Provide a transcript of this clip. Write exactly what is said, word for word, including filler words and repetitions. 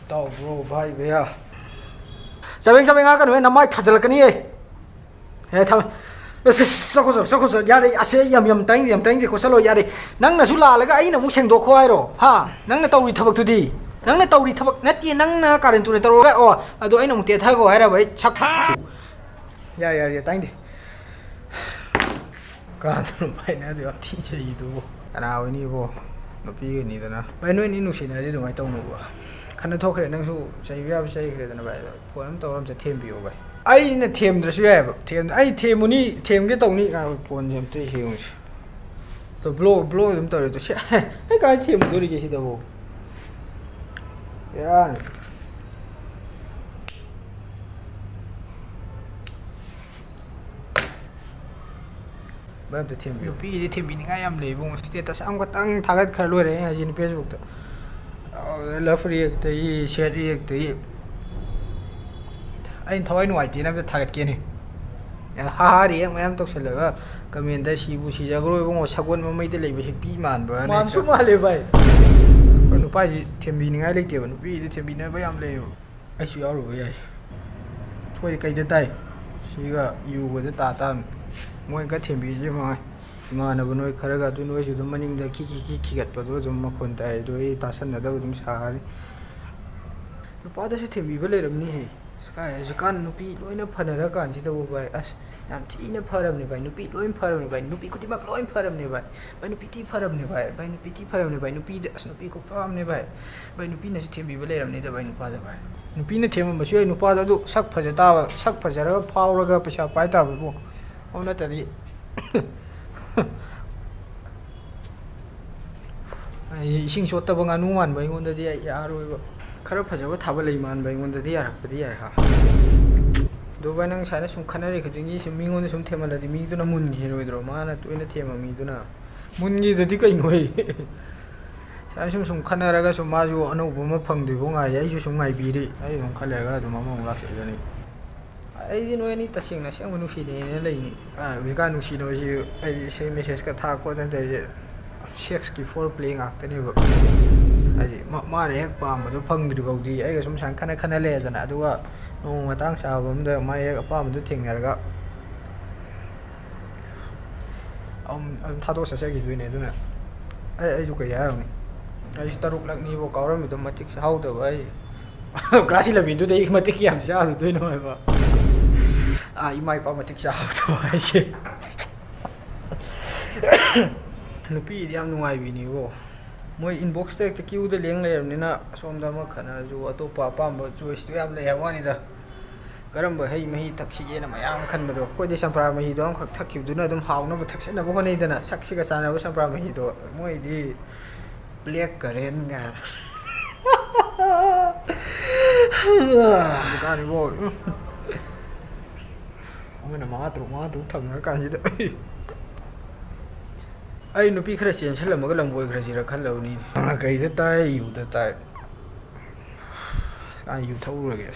ꯇꯥꯎ ꯕ꯭ꯔꯣ, ꯚꯥꯏ, ꯚꯩꯌꯥ꯫ ꯆꯕꯦꯡ ꯆꯕꯦꯡ ꯉꯥꯡꯒꯅꯨꯍꯦ, ꯅꯃꯥꯏ ꯊꯥꯖꯤꯜꯂꯛꯀꯅꯤꯍꯦ꯫ ꯍꯦ, ꯊꯝꯃꯦ꯫ ꯑꯁ, ꯑꯁ, ꯆꯠꯈꯣ, ꯆꯠꯈꯣ, ꯆꯠꯈꯣ, ꯆꯠꯈꯣ, ꯌꯥꯔꯦ, ꯑꯁ, ꯑꯩ ꯌꯥꯝ, ꯌꯥꯝ ꯇꯥꯏꯅꯤꯡꯗꯦ, ꯌꯥꯝ ꯇꯥꯏꯅꯤꯡꯗꯦ, ꯀꯣꯠꯁꯜꯂꯣ, ꯌꯥꯔꯦ꯫ ꯅꯪꯅꯁꯨ ꯂꯥꯜꯂꯒ ꯑꯩꯅ ꯑꯃꯨꯛ ꯁꯦꯡꯗꯣꯛꯈꯣ ꯍꯥꯏꯔꯣ? ꯍꯥ? ꯅꯪꯅ ꯇꯧꯔꯤ ꯊꯕꯛꯇꯨꯗꯤ? ꯅꯪꯅ ꯇꯧꯔꯤ ꯊꯕꯛ ꯅꯠꯇꯦ, ꯅꯪꯅ ꯀꯥꯔꯟ ꯇꯨꯔꯟ ꯇꯧꯔꯒ, ꯑꯣ, ꯑꯗꯨ ꯑꯩꯅ ꯑꯃꯨꯛ ꯇꯦꯊꯈꯣ ꯍꯥꯏꯔꯕ? ꯑꯩ ꯁꯛ-, ꯌꯥꯔꯦ, ꯌꯥꯔꯦ, ꯌꯥꯔꯦ, ꯇꯥꯏꯅꯤꯡꯗꯦ꯫ ꯀꯥꯗꯅ ꯄꯥꯏꯅꯗꯣ ꯌꯥꯝ ꯊꯤ ꯆꯩꯗꯨꯕꯨ꯫ ꯀꯅꯥ ꯑꯣꯏꯅꯤꯕꯣ? ꯅꯨꯄꯤꯒꯅꯤꯗꯅ꯫ ꯚꯥꯏ, ꯅꯣꯏ ꯑꯅꯤ ꯅꯨꯡꯁꯤꯅꯔꯗꯤ ꯑꯗꯨꯃꯥꯏꯅ ꯇꯧꯅꯨꯕ꯫ ꯈꯟꯅ ꯊꯣꯛꯈ꯭ꯔꯦ, ꯅꯪꯁꯨ ꯆꯩꯕ ꯌꯥꯕ ꯆꯩꯈ꯭ꯔꯦꯗꯅ, ꯚꯥꯏ꯫ ꯐꯣꯟ ꯑꯃ ꯇꯧꯔ ꯑꯝꯇ ꯊꯦꯝꯕꯤꯌꯣ, ꯚꯥꯏ꯫ ꯑꯩꯅ ꯊꯦꯝꯗ꯭ꯔꯁꯨ ꯌꯥꯏꯑꯕ꯫ ꯊꯦꯝ-, ꯑꯩ ꯊꯦꯝꯃꯨꯅꯤ, ꯊꯦꯝꯒꯦ ꯇꯧꯅꯤ꯫ ꯉꯥꯏꯈꯣ, ꯐꯣꯟꯁꯦ ꯑꯝꯇ ꯌꯦꯡꯉꯨꯁꯤ꯫ ꯑꯗꯣ ꯕ꯭ꯂꯣꯛ, ꯕ꯭ꯂꯣꯛ ꯑꯗꯨꯝ ꯇꯧꯔꯦ꯫ ꯑꯗꯣ ꯁꯤ, ꯑꯩ ꯀꯥꯏ ꯊꯦꯝꯗꯣꯔꯤꯒꯦ ꯁꯤꯗꯕꯨ? ꯕꯦꯔꯥꯅꯤ꯫ ꯚꯥꯏ, ꯑꯝꯇ ꯊꯦꯝꯕꯤꯌꯨ꯫ ꯅꯨꯄꯤꯒꯤꯗꯤ ꯊꯦꯝꯕꯤꯅꯤꯡꯉꯥꯏ ꯌꯥꯝ ꯂꯩ ꯏꯕꯨꯡꯉꯣ꯫ Status ꯑꯃꯈꯛꯇꯪ ꯊꯥꯒꯠꯈ꯭ꯔ ꯂꯣꯏꯔꯦ ꯑꯩ ꯍꯥꯏꯁꯦ Facebookꯇ꯫ ꯑꯗꯨꯗ love reactꯇꯒꯤ, sad reactꯇꯒꯤ꯫ ꯑꯩꯅ ꯊꯋꯥꯏ ꯅꯨꯡꯉꯥꯏꯇꯦꯅ ꯑꯝꯇ ꯊꯥꯒꯠꯀꯦꯅꯦ꯫ ꯍꯥ ꯍꯥ react ꯃꯌꯥꯝ ꯇꯧꯁꯜꯂꯒ commentꯇ "ꯁꯤꯕꯨ ꯁꯤꯖꯈ꯭ꯔꯣ ꯏꯕꯨꯡꯉꯣ, ꯁꯒꯣꯜ ꯃꯃꯩꯗ ꯂꯩꯕ ꯍꯤꯛꯄꯤ ꯃꯥꯟꯕ꯭ꯔꯅ" ꯃꯥꯟꯁꯨ ꯍꯦꯛꯇ꯫ ꯃꯥꯜꯂꯦ ꯚꯥꯏ꯫ ꯑꯩꯈꯣꯏ ꯅꯨꯄꯥꯁꯤ ꯊꯦꯝꯕꯤꯅꯤꯡꯉꯥꯏ ꯂꯩꯇꯦꯕ, ꯅꯨꯄꯤꯒꯤꯗꯤ ꯊꯦꯝꯕꯤꯅꯕ ꯌꯥꯝ ꯂꯩꯌꯦꯕ꯫ ꯑꯩꯁꯨ ꯌꯥꯎꯔꯨꯕ ꯌꯥꯏ꯫ ꯑꯩꯈꯣꯏꯗꯤ ꯀꯩꯗ ꯇꯥꯏ? ꯁꯤꯒ ꯌꯨꯒꯗ ꯇꯥ ꯇꯥꯕꯅꯤ꯫ ꯃꯣꯏ ꯈꯔ ꯊꯦꯝꯕꯤꯔꯤꯁꯦ ꯃꯉꯥꯏ꯫ ꯏꯃꯥꯟꯅꯕ ꯅꯣꯏ ꯈꯔꯒ ꯑꯗꯨ ꯅꯣꯏꯁꯨ ꯑꯗꯨꯝ ꯃꯅꯤꯡꯗ ꯈꯤ ꯈꯤ ꯈꯤ ꯈꯤꯒꯠꯄꯗꯣ ꯑꯗꯨꯝ ꯃꯈꯣꯟ ꯇꯥꯏ꯫ ꯑꯗꯨ ꯑꯩ ꯇꯥꯁꯟꯅꯗꯕ ꯑꯗꯨꯝ ꯁꯥꯔꯤ꯫ ꯅꯨꯄꯥꯗꯁꯨ ꯊꯦꯝꯕꯤꯕ ꯂꯩꯔꯝꯅꯤꯍꯦ꯫ ꯀꯥꯏ ꯍꯧꯖꯤꯛꯀꯥꯟ ꯅꯨꯄꯤ ꯂꯣꯏꯅ ꯐꯅꯔ ꯀꯥꯟꯁꯤꯗꯕꯨ ꯚꯥꯏ, ꯑꯁ, ꯌꯥꯝ ꯊꯤꯅ ꯐꯔꯕꯅꯦ ꯚꯥꯏ꯫ ꯅꯨꯄꯤ ꯂꯣꯏ ꯐꯔꯕꯅꯦ ꯚꯥꯏ꯫ ꯅꯨꯄꯤ ꯈꯨꯗꯤꯡꯃꯛ ꯂꯣꯏ ꯐꯔꯕꯅꯦ ꯚꯥꯏ꯫ ꯚꯥꯏ, ꯅꯨꯄꯤ ꯊꯤ ꯐꯔꯕꯅꯦ ꯚꯥꯏ꯫ ꯚꯥꯏ, ꯅꯨꯄꯤ ꯊꯤ ꯐꯔꯕꯅꯦ ꯚꯥꯏ꯫ ꯅꯨꯄꯤꯗ, ꯑꯁ, ꯅꯨꯄꯤ ꯈꯨꯐ ꯑꯃꯅꯦ ꯚꯥꯏ꯫ ꯚꯥꯏ, ꯅꯨꯄꯤꯅꯁꯨ ꯊꯦꯝꯕꯤꯕ ꯂꯩꯔꯝꯅꯤꯗ ꯚꯥꯏ, ꯅꯨꯄꯥꯗ ꯚꯥꯏ꯫ ꯅꯨꯄꯤꯅ ꯊꯦꯝꯃꯝꯕꯁꯨ ꯌꯥꯏ ꯅꯨꯄꯥꯗ, ꯑꯗꯨ ꯁꯛ ꯐꯖ ꯇꯥꯕ, ꯁꯛ ꯐꯖꯔꯒ ꯐꯥꯎꯔꯒ ꯄꯩꯁꯥ ꯄꯥꯏ ꯇꯥꯕꯕꯨ꯫ ꯑꯗꯨ ꯅꯠꯇꯗꯤ ꯑꯩ ꯏꯁꯤꯡ ꯆꯣꯠꯇꯕ ꯉꯥꯅꯨ ꯃꯥꯟꯕ ꯑꯩꯉꯣꯟꯗꯗꯤ ꯑꯩ ꯌꯥꯔꯣꯏꯕ꯫ ꯈꯔ ꯐꯖꯕ ꯊꯥꯕ ꯂꯩ ꯃꯥꯟꯕ ꯑꯩꯉꯣꯟꯗꯗꯤ ꯌꯥꯔꯛꯄꯗꯤ ꯌꯥꯏ ꯍꯥ꯫ ꯑꯗꯨ ꯚꯥꯏ, ꯅꯪ ꯁꯨꯃꯥꯏꯅ ꯁꯨꯝ ꯈꯟꯅꯔꯤ ꯈꯨꯗꯤꯡꯒꯤ ꯁꯨꯝ ꯃꯤꯉꯣꯟꯗ ꯁꯨꯝ ꯊꯦꯝꯍꯜꯂꯗꯤ ꯃꯤꯗꯨꯅ ꯃꯨꯟꯈꯤꯔꯣꯏꯗ꯭ꯔꯣ? ꯃꯥꯅ ꯇꯣꯏꯅ ꯊꯦꯝꯕ ꯃꯤꯗꯨꯅ꯫ ꯃꯨꯟꯈꯤꯗ꯭ꯔꯗꯤ ꯀꯩꯅꯣ ꯍꯦ? ꯁꯨꯃꯥꯏꯅ ꯁꯨꯝ ꯁꯨꯝ ꯈꯟꯅꯔꯒ ꯁꯨꯝ ꯃꯥꯁꯨ ꯑꯅꯧꯕ ꯑꯃ ꯐꯪꯗ꯭ꯔꯤꯕꯧ ꯉꯥꯏ, ꯑꯩꯁꯨ ꯁꯨꯝ ꯉꯥꯏꯕꯤꯔꯤ꯫ ꯑꯩ ꯑꯗꯨꯝ ꯈꯔ ꯂꯩꯔꯒ ꯑꯗꯨꯝ ꯑꯃꯃꯨꯛ ꯂꯥꯛꯆꯒꯅꯤ꯫ ꯑꯩꯗꯤ ꯅꯣꯏ ꯑꯅꯤ ꯇꯁꯦꯡꯅ ꯑꯁꯦꯡꯕ ꯅꯨꯡꯁꯤꯅꯩꯅ ꯂꯩꯅꯤ꯫ ꯑ, ꯍꯧꯖꯤꯛꯀꯥꯟ ꯅꯨꯡꯁꯤꯅꯕꯁꯤ ꯑꯩꯗꯤ ꯁꯤ messageꯀ ꯊꯥ ꯈꯣꯠꯇꯅ ꯇꯧꯔꯤꯁꯦ sexꯀꯤ foreplay ꯉꯥꯛꯇꯅꯦꯕ꯫ ꯍꯥꯏꯗꯤ ꯃꯥꯅ ꯍꯦꯛ ꯄꯥꯝꯕꯗꯣ ꯐꯪꯗ꯭ꯔꯤ ꯐꯥꯎꯗꯤ ꯑꯩꯒ ꯁꯨꯝ ꯁꯨꯃꯥꯏꯅ ꯈꯟꯅ ꯈꯟꯅ ꯂꯩꯔꯦꯗꯅ, ꯑꯗꯨꯒ ꯅꯣꯡꯃ ꯃꯇꯥꯡ ꯆꯥꯕ ꯑꯝꯗ ꯃꯥ ꯍꯦꯛ ꯑꯄꯥꯝꯕꯗꯣ ꯊꯦꯡꯅꯔꯒ ꯑꯗꯨꯝ ꯑꯗꯨꯝ ꯊꯥꯗꯣꯛ ꯆꯠꯆꯈꯤꯗꯣꯏꯅꯦ꯫ ꯑꯗꯨꯅ ꯑꯩ ꯑꯩꯁꯨ ꯀꯩ ꯍꯥꯏꯔꯨꯅꯤ? ꯑꯩꯁꯨ ꯇꯔꯨꯛꯂꯛꯅꯤꯕꯣ ꯀꯥꯎꯔꯝꯃꯤꯗꯣ, ꯃꯇꯤꯛ ꯆꯥꯍꯧꯗꯕ ꯍꯥꯏꯁꯦ꯫ ꯀ꯭ꯂꯥꯁ ꯏꯂꯚꯦꯟꯗꯨꯗ ꯑꯩ ꯃꯇꯤꯛ ꯀꯌꯥꯝ ꯆꯥꯔꯨꯗꯣꯏꯅꯣ ꯍꯥꯏꯕ꯫ ꯑꯥ, ꯏꯃꯥ ꯏꯄꯥ ꯃꯇꯤꯛ ꯆꯥꯍꯧꯗꯕ ꯍꯥꯏꯁꯦ꯫ ꯅꯨꯄꯤꯗꯤ ꯌꯥꯝ ꯅꯨꯡꯉꯥꯏꯕꯤꯅꯤꯕꯣ꯫ ꯃꯣꯏ ꯏꯟꯕꯣꯛꯁꯇ ꯍꯦꯛꯇ ꯀ꯭ꯌꯨꯗ ꯂꯦꯡ ꯂꯩꯔꯕꯅꯤꯅ, ꯑꯁꯣꯝꯗ ꯑꯃ ꯈꯠꯅꯔꯁꯨ ꯑꯇꯣꯞꯄ ꯑꯄꯥꯝꯕ ꯆꯣꯏꯁꯇꯨ ꯌꯥꯝ ꯂꯩ ꯍꯥꯏꯕ ꯋꯥꯅꯤꯗ꯫ ꯀꯔꯝꯕ ꯍꯩ ꯃꯍꯤ ꯊꯛꯁꯤꯒꯦꯅ ꯃꯌꯥꯝ ꯈꯟꯕꯗꯣ, ꯑꯩꯈꯣꯏꯗꯤ ꯆꯝꯄ꯭ꯔꯥ ꯃꯍꯤꯗꯣ ꯑꯃꯈꯛ ꯊꯛꯈꯤꯕꯗꯨꯅ ꯑꯗꯨꯝ ꯍꯥꯎꯅꯕ ꯊꯛꯆꯟꯅꯕ ꯍꯣꯠꯅꯩꯗꯅ, ꯁꯛꯁꯤꯒ ꯆꯥꯟꯅꯕ ꯆꯝꯄ꯭ꯔꯥ ꯃꯍꯤꯗꯣ꯫ ꯃꯣꯏꯗꯤ ꯕ꯭ꯂꯦꯛ ꯀꯔꯦꯟ ꯀꯥꯏꯅ꯫ ꯍꯧꯖꯤꯛꯀꯥꯟꯗꯤꯕꯣ, ꯑꯃꯅ ꯃꯉꯥ ꯇꯔꯨꯛ, ꯃꯉꯥ ꯇꯔꯨꯛ ꯊꯝꯅꯔ ꯀꯥꯟꯁꯤꯗ꯫ ꯑꯩ ꯅꯨꯄꯤ ꯈꯔ ꯆꯦꯟꯁꯜꯂꯝꯃꯒ ꯂꯝꯕꯣꯏꯈ꯭ꯔꯁꯤꯔ ꯈꯜꯂꯕꯅꯤꯅꯦ꯫ ꯀꯩꯗ ꯇꯥꯏ? ꯌꯨꯗ ꯇꯥꯏ꯫ ꯑꯥ, ꯌꯨ ꯊꯛꯎꯔꯒꯦ꯫